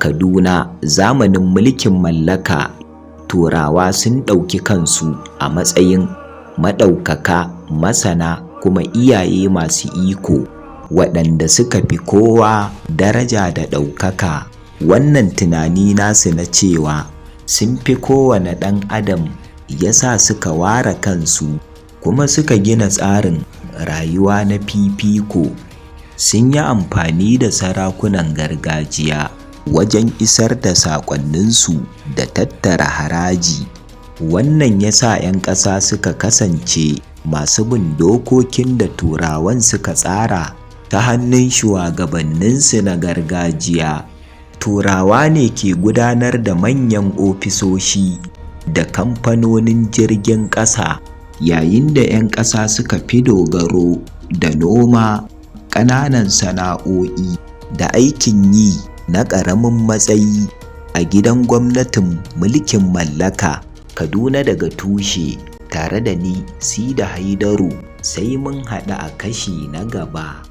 Kaduna zamanin mulkin mallaka, Turawa sun ɗauki kansu a matsayin maɗaukaka, masana kuma iyaye masu iko waɗanda suka fi kowa daraja da ɗaukaka. Wannan tunani nasu na cewa sun fi kowane ɗan adam ya sa suka ware kansu kuma suka gina tsarin rayuwa na fifiko. Sun yi amfani da sarakunan gargajiya wajen isar da saƙonninsu da tattara haraji. Wannan ya sa 'yan ƙasa suka kasance masu bin dokokin da Turawan suka tsara ta hannun shugabanninsu na gargajiya. Turawa ne ke gudanar da manyan ofisoshi da kamfanonin jirgin ƙasa, yayin da 'yan ƙasa suka fi dogaro da noma, ƙananan sana'o'i, da aikin yi na ƙaramin matsayi a gidan gwamnatin mulkin mallaka. Kaduna daga tushe, tare da ni Sida Haidaru, sai mun haɗu a kashi na gaba.